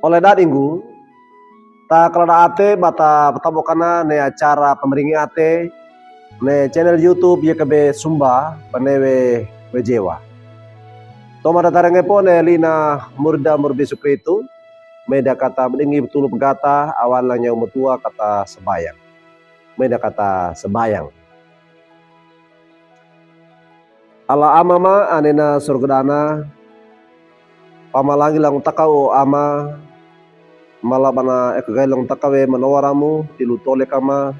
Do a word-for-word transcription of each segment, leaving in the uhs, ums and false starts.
Ole dadinggu, ta kaladaate ba ta patabokanna ne acara pamaringiate ne channel YouTube Y K B Sumba bane we, we Jewa. Tomadatarengepo ne lina murida murbi Yesu Kristu, me dakata badingi patulu pagata awal nanyau matua kata sabayang. Me dakata sabayang. Ala Ama ma anena sorga'dana, pamalangi langotaka o Ama, mala bana ekagai langotaka we manowaramu tilu tole kama,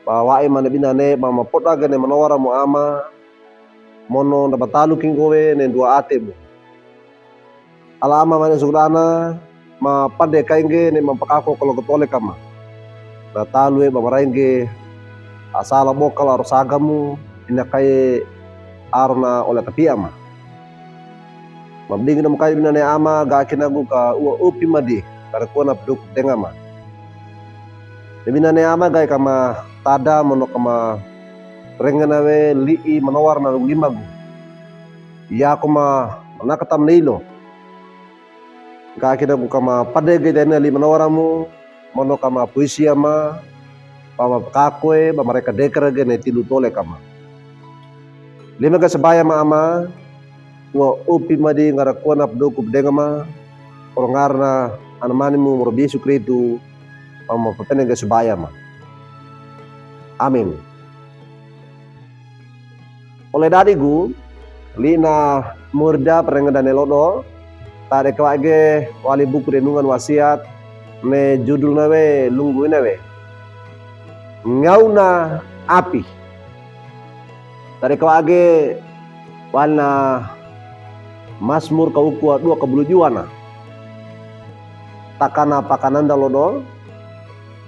pawa'i ma ne binane ba mapoda gene manowaramu Ama, mono ndapatalu kingkowe ne nduwa atebu. Ala Ama mane sorga'dana, mapade kaingge ne mapakako kalo katole kama. Na taluwe ba maraingge asala bokal aro sagamu, inakaye aro na ole kapiama. Mabadingi na makaye binane Ama, gaki nagu ka uwa upi madi, kare kuwana paduku dengama. Binane Ama gai kama tada mono kama rengena we li'i manowar na limagu. Yako ma manakata mane ilo. Gaki nagu kama pade gede ne li'i manowaramu, mono kama puisi Ama, ba mapakako e, ba mareka dekara gene tilu tole kama. Lima ga sabayama Ama, uwa upi madi ngara kuwana paduku dengama, oro ngarana Anamanimu murbi Yesu Kristu, ba mapapene ga sabayama. Amin. Ole dadinggu, lina murida parengedane lodo, ta dekawage wali buku renungan wasiat, ne judulna we lungguina we. Ngauna api. Ta dekawage walina Masmur kaukuwa duwa kabulujuwana. Takana pakananda lodo,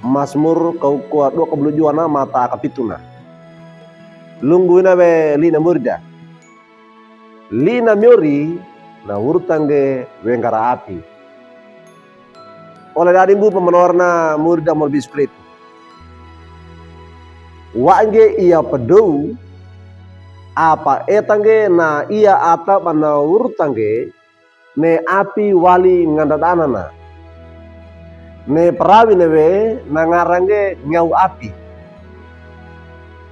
Masmur kaukuwa duwa kabulujuwana mata kapituna. Lungguina we lina murida. Lina miori, na wurtangge we ngara api. Ole dadinggu pamanowarna murida murbi Yesu Kristu. Wa'angge iya padou, apa etangge na iya ata bana wurtangge, ne api wali ngandadanana. Ne parawina we na ngarangge ngau api.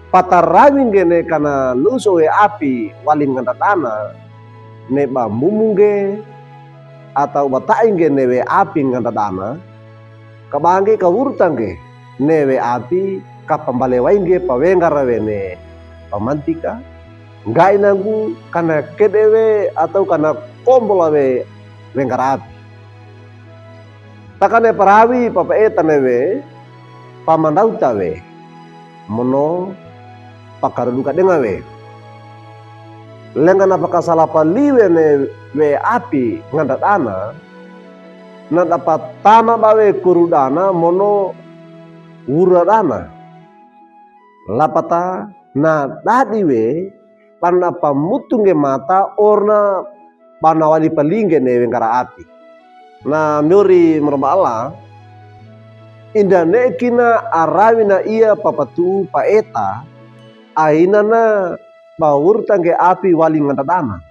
Patarawingge ne kana luso we api wali ngandadana, ne ba mumungge, atau ba ta'ingge ne we api ngandadana, kabangge kawurtangge ne we api kapambalewaingge pawengara we ne pamantika, ngga'i nagu kana kede we atau kana kombola we wengara api. Takane parawi papaetane we, pamandauta we, mono pakaruduka denga we. Lenggana pakasalapaliwe ne we api ngandadana, na dapatana bawe kurudana mono wuradana. Lapata na dadiwe, pana pamutunge mata orna pana wali palingge ne wengara api. Na miori mroma'ala, inda ne kina arawina iya papatu'u paeta, ainana pawurtangge api wali ngandadana.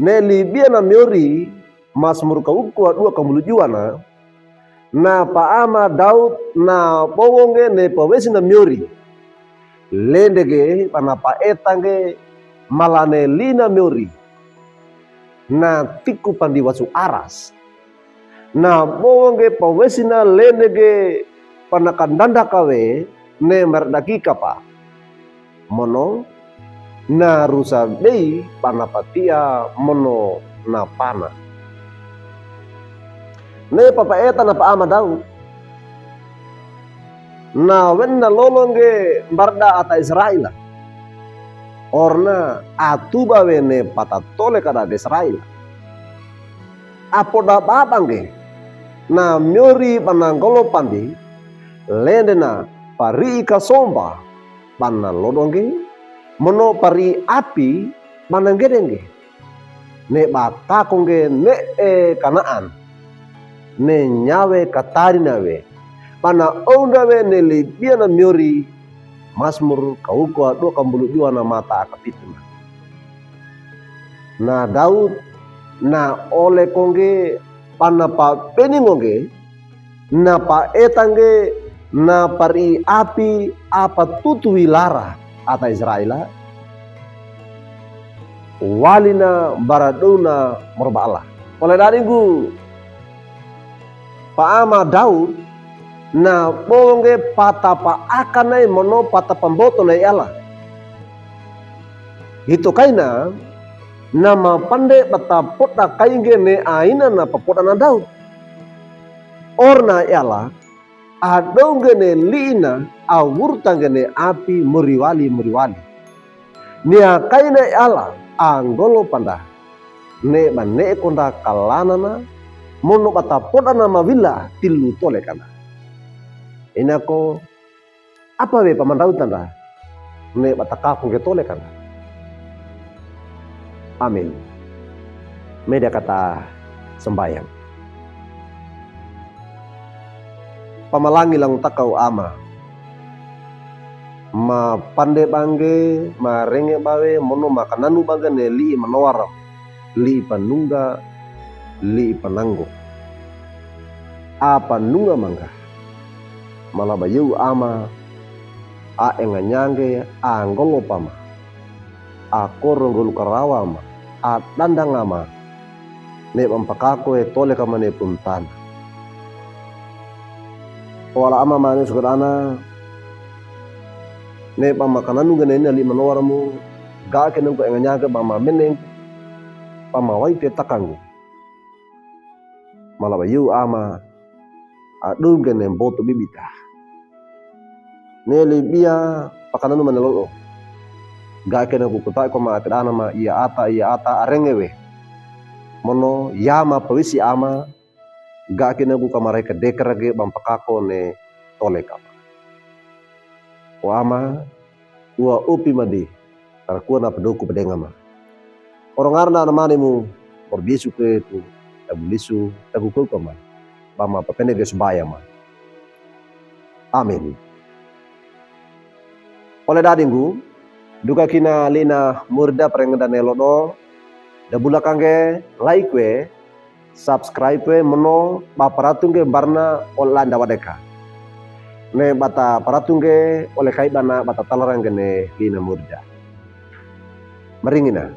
Ne libiana miori, Masmur kaukuwa duwa kamulujuwana, na pa'ama Daud na bowonge ne pawesina miori. Lendege pana paetangge malane lina miori. Na tiku pandiwasu aras. Na bowonge pawesina lendege pana kandandaka we ne maradakika pa. Mono, na rusa bei pana patia mono na pana. Ne papaeta na pa'ama Daud. Na wenna lolongge mbarda ata Israila. Orna atuba we ne patatole kada Israila. Apoda babangge. Na miori pana ngolo pandi. Lendena pari'i kasomba. Pana lodongge, mono pari'i api, pana ngedengge. Ne ba kakongge ne'e Kanaan. Ne nyawe katarina we. Pana ounda we ne libiana miori, Masmur kaukuwa duwa kambulujuwana mata kapituna. Na Dawud, na olekongge, pana papeningonge, na paetange, na pariapi, apa tutu wilara ata Israel a. Walina bara dona moroba Allah. Ole dadi nggu paama Dawud, na bonge pata paakane mono pata pamboto ne Allah. Ito kaina, na mapande bata poda kainge ne aina na papoda na Dawud. Orna Allah, adonge ne liina, awurtange ne api moriwali moriwali. Ni akaina Allah, anggolo panda. Ne bane konda kalanana, mono bata podana mawila tilu tole kanda. Inako, apa we pamandau tanda, ne bata kakonge tole kanda. Amin. Meda kata sambayang. Pamalangi langtaka o Ama. Mapande bangge, marenge bawe, mono makananu bangge ne lii manowar, lii panungga, lii pananggo. Apanungga mangga. Mala bayu Ama, a enganyange, a ngolo pama. Akor ngolu karawa ma, adandang ama. Ne bampakako e tole kama ne puntana. Wala ama mane sukut ana. Ne bamakananu gene ina li manowar mu. Gake nengko enganyange bamameneng. Bamawaite takanggu. Mala bayu ama. Adunge ne mboto bibita. Ne libia pakananu mane lolo. Gake ne kukutae ko ma atedana ma ia ata, ia ata arenge we. Mono yama pawisi ama. Gake ne kukamare kedekar ge bampakako ne tole kama. O ama, ua upi madi, tarakua na pedoku pedenga ma. Orongarna na mane mu, por bisu ke tu, tagu lisu, tagu kau kama. Bama papende ge subaya ma. Amin. Ole dadi nggu, duka kina lina murda perengda ne lodo, da bulakangge, like we, subscribe we mono ba paratunge barna ole landa wadeka. Ne bata paratunge ole kai bana bata talarangge ne lina murda. Maringina.